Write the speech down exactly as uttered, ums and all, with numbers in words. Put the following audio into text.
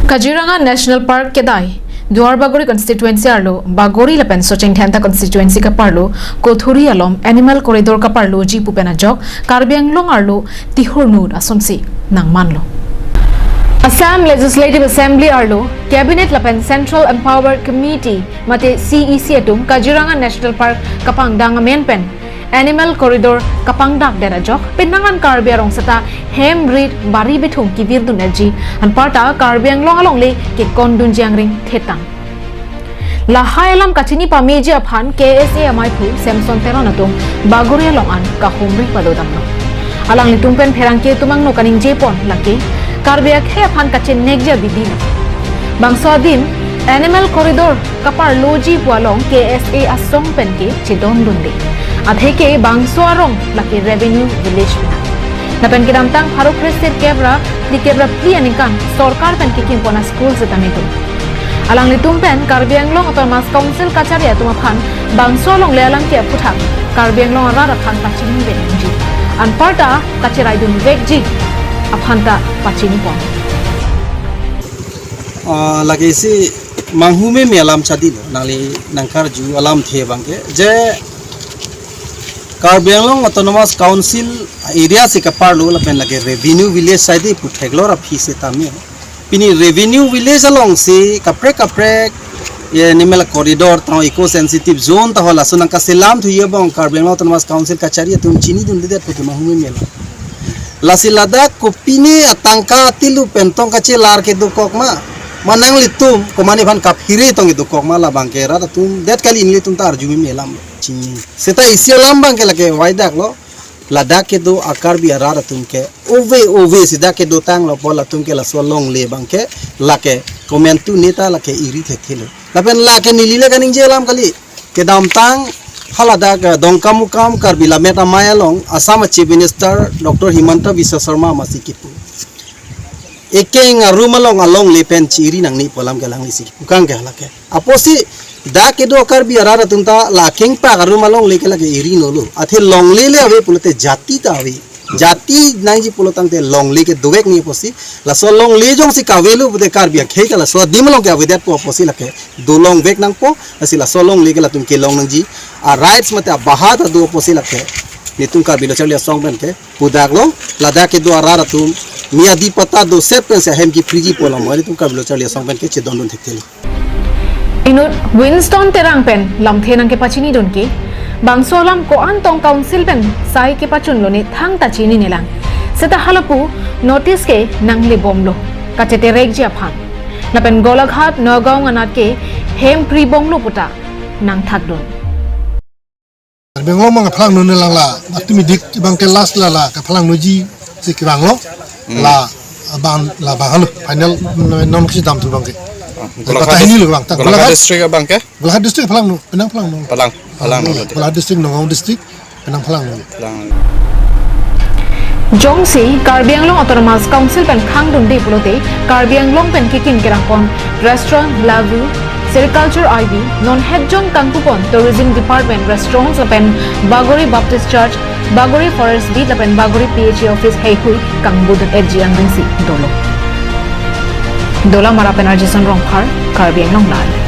Kaziranga National Park kedai Duar Bagori constituency arlo Bagori lapen Socheng Dhenta constituency kaparlo Kothuri along animal corridor kaparloji pu pen ajok Karbi Anglong arlo tihur inut asonsi nangmanlo. Assam Legislative Assembly arlo Cabinet lapen Central Empowered Committee mate C E C atum Kaziranga National Park kapangdang amen pen animal corridor kapangdakdet ajok penang an Karbi arong seta hem rit bari bithung kevirdun etji, anparta Karbi Anglong alongle kekondunji angring thetang. Lahai alam kachini pameji aphan K S A amaiphu Samson Teron atum Bagori along an kahumri padodamlo. Alanglitum pen pherangke atum angno kaningjepon lake Karbi akhei aphan kachinekji abidi lo. Bangso adim animal corridor kaparloji pu along K S A asong pen ke chedondunde. Atheke bangso arong lake revenue village pina. Lapen kedamtang pharo kresirkep ra phlikep ra phli aningkan sorkar pen kekimpon a-school setame tum. Alanglitum pen Karbi Anglong Autonomous Council kachari atum aphan bangso alongle alam ke aphuthak Karbi Anglong arat aphan pachinive nangji. Anparta kacheraidunvekji aphanta pachinipon. Ah, lake isi manghumeme alam chadilo, nangli nangkarju alamthe abangke, je Karbi Anglong Autonomous Council area si kaparlo lapen lake revenue village side pu theklor aphi setame. Pini revenue village alongsi kaprek kaprek, ye animal corridor tang eco sensitive zone ta ho laso nangkaselam thuye abang Karbi Anglong Autonomous Council kachari atum chinidundedet pu ke manghumeme alam. Lasi ladak kopine atangka tilu pen tong kachelar ke dokok ma? Ma nanglitum komane aphan kaphere tong dokok ma labangke rat atum det kali, nelitum ta arjumeme alam chini. Seta isi alam abangke lake waidaklo, ladak kedo a-Karbi arat atum ke ove ove si dak kedotanglo pu latum ke laso longle abangke lake komantu neta lake iri thekthelo. Lapen lake neli le kaningje alam kali. Kedamtang haladak, eh, Dongkamukam Karbi Lammet Amei along Assam Chief Minister Doctor Himanta Biswa Sarma amatsi kipu, ekeng a-room along alongle pen chi-iri nangne pu alam ke alanglisi kipu kang ke halake. Apotsi dak kedo a-Karbi arat atum ta la kengpak a-room alongle ke lake iri nolo. Athe longle le ave pulote jati ta ave. Jati nangji pulo tangte longle ke dovek nangji apotsi. Laso longle jongsi kavelo pute Karbi akhei ta laso adim along ke avedet pu apotsi lake dolongvek nangpo. Lasi laso longle ke latum kelong nangji a-rights mate a-bahut ta do apotsi lake nelitum Karbi Lo Charli Asong pen ke pudaklo, ladak kedo arat atum mi adi patta doset pensi ahem kephriji pu alam nelitum Karbi Lo Charli Asong pen ke chedondun thekthelo. Inut Winston Terang pen lamthe nangkepachinidun ke, bangso alam ko-an tong council pen sai kepachunlone thangta chininelang. Seta halapu notice ke nanglebomlo, kacheterekji aphan. Lapen Golaghat, Nagaon anat ke hem pribomlo puta nangthakdun. Karbi Anglong abang kaphalang nunlang la, atum idik abangke last la la kaphalang nunji si kevanglo. Hmm. La abang, la abang halo final non kisi dam thu abangke. Ah, Golaghat Kata hini dis-, lo abang, ta Golaghat Golaghat. District abangke? Golaghat district phalang nu, penang phalang nu. Phalang, phalang nu. Golaghat district, Nagaon district, penang phalang nu. Phalang. Jongsi Karbi Anglong Autonomous Council pen khangdunde pulote Karbi Anglong pen kekim kerangpon restaurant, lavu, sericulture I B, non het jong kangpupon tourism department, restaurants lapen Bagori Baptist Church, Bagori Forest Beat lapen Bagori P H E office heihui kangbudun etji angbingsi dolo. Dolamara pen Arjison Rongphar, Karbi Anglong Live.